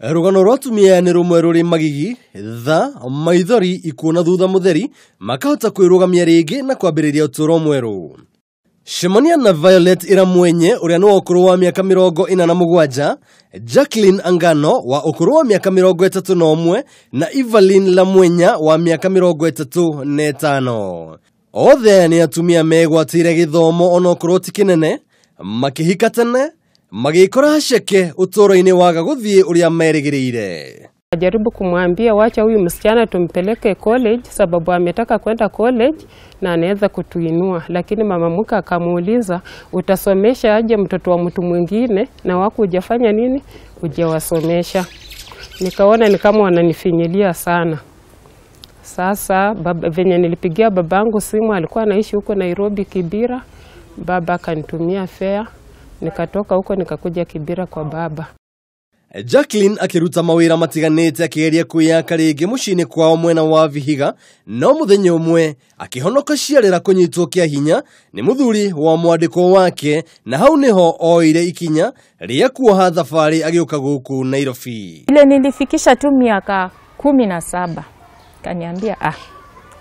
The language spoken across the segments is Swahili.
Rũgano rwa atumia nĩ rũmwe rũrĩ magigi, tha, maithori, ikuũ na thutha mũtheri makahota kwĩrũgamia rĩngĩ na kwambĩrĩria ũtũũro mwerũ. Cemania na Violet Iramwenye ũrĩa nĩ wa ũkũrũ wa mĩaka 47, Jacqueline Angano wa ũkũrũ wa mĩaka 31 na Evelyn Lamwenya wa mĩaka 35. Othe nĩ atumia megwatĩire gĩthomo onokorwo ti kĩnene, makĩhika tene, magĩkora haceke ũtũũro-inĩ waga gũthiĩ ũrĩa merĩgĩrĩire. Jaribu kumwambia wacha huyu msichana tumpeleke college sababu ametaka kwenda college na anaweza kutuinua, lakini mama mke akamuuliza utasomesha aje mtoto wa mtu mwingine na wako hujafanya nini, hujawasomesha. Nikaona ni kama wananifinyilia sana. Sasa baba, venye nilipigia babangu simu, alikuwa anaishi huko Nairobi Kibira, baba akanitumia fare, nikatoka huko nikakuja Kibira kwa baba. Jacqueline akiruta mawira matiganĩte akĩgeria kwĩyaka rĩngĩ mũciĩ-inĩ kwao mwena wa Vihiga, no mũthenya ũmwe akĩhonoka ciarĩra kũnyitwo kĩa hinya nĩ mũthuri wa mwandĩko wake, na hau nĩho oire ikinya rĩa kuoha thabarĩ agĩũka gũkũ Nairobi. Ile nilifikisha tu miaka 17 kaniambia,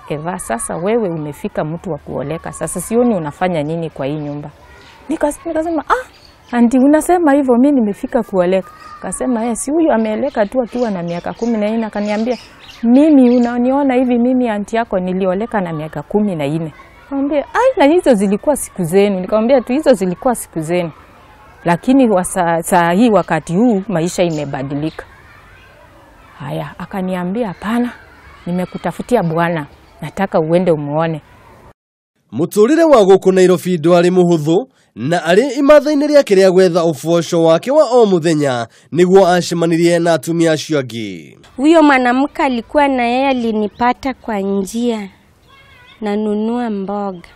Eva, sasa wewe umefika mtu wa kuoleka, sasa sioni unafanya nini kwa hii nyumba. Nikasema anti unasema hivyo, mimi nimefika kuoleka. Akasema si huyu ameoleka tu akiwa na miaka 14. Akaniambia mimi unaniona hivi, mimi anti yako nilioleka na miaka 14. Nikamwambia ai, na hizo zilikuwa siku zenu. Nikamwambia tu hizo zilikuwa siku zenu, lakini saa hii wakati huu maisha imebadilika. Haya, akaniambia hapana, nimekutafutia bwana, nataka uende umuone. Mũtũrĩre wa gũkũ Nairobi ndwarĩ mũhũthũ, na arĩ imatha-inĩ rĩake rĩa gwetha ũboco wake wa o mũthenya nĩguo acemanirie na atumia acio angĩ. Huyo mwanamke alikuwa na yeye alinipata kwa njia nanunua mboga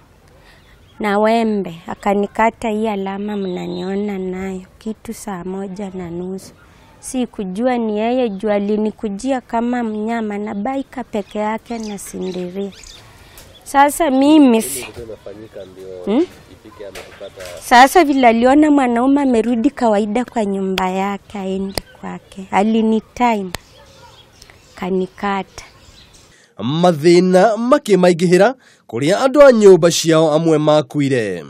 na wembe, akanikata hii alama mnaniona nayo kitu 1:30. Sikujua ni yeye juu alinikujia kama mnyama na baika peke yake na sindiria. Sasa mimi sasa vile aliona mwanaume amerudi kawaida kwa nyumba yake aende kwake, alinitime kanikata. Mathĩna makĩmaingĩhĩra kũrĩa andũ a nyũmba ciao amwe makuire.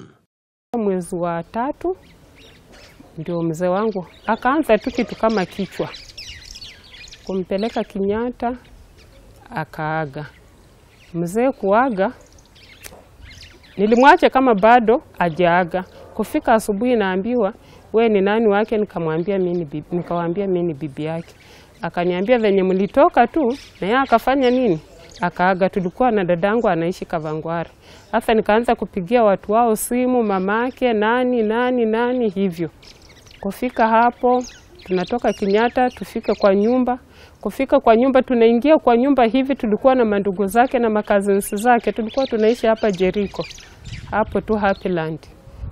Mwezi wa 3 ndio mzee wangu akaanza tu kitu kama kichwa, kumpeleka Kenyatta akaaga. Mzee kuaga nilimwacha kama bado hajaaga. Kufika asubuhi naambiwa we ni nani wake, nikamwambia mimi bibi, nikawaambia mimi ni bibi yake. Akaniambia venye mlitoka tu na yeye akafanya nini, akaaga. Tulikuwa na dadangu anaishi Kavangware. Sasa nikaanza kupigia watu wao simu, mamake nani nani nani hivyo. Kufika hapo tunatoka Kenyatta tufike kwa nyumba. Kufika kwa nyumba tunaingia kwa nyumba hivi, tulikuwa na mandugu zake na makazins zake, tulikuwa tunaishi hapa Jericho hapo tu Happyland.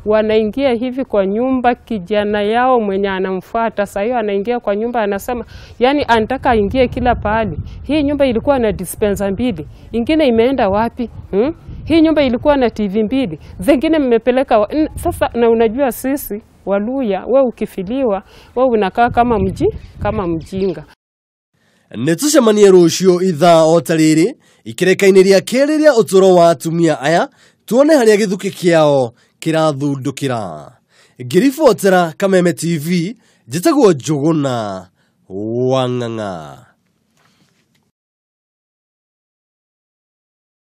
Wanaingia hivi kwa nyumba, kijana yao mwenye anamfuata sasa hiyo anaingia kwa nyumba anasema, yani anataka aingie kila pahali. Hii nyumba ilikuwa na dispenser 2, ingine imeenda wapi? Hii nyumba ilikuwa na TV 2, zingine mmepeleka sasa. Na unajua sisi Waluya, wewe ukifiliwa wewe unakaa kama mjinga. Nĩtũcemanie rũciũ ithaa o ta rĩrĩ ikereka-inĩ rĩa kerĩ rĩa ũtũũro wa atumia aya, tuone harĩa gĩthukĩ kĩao kĩrathundũkĩra. Ngĩribotera Kameme TV, njĩtagwo Njũgũna wa Ng'ang'a.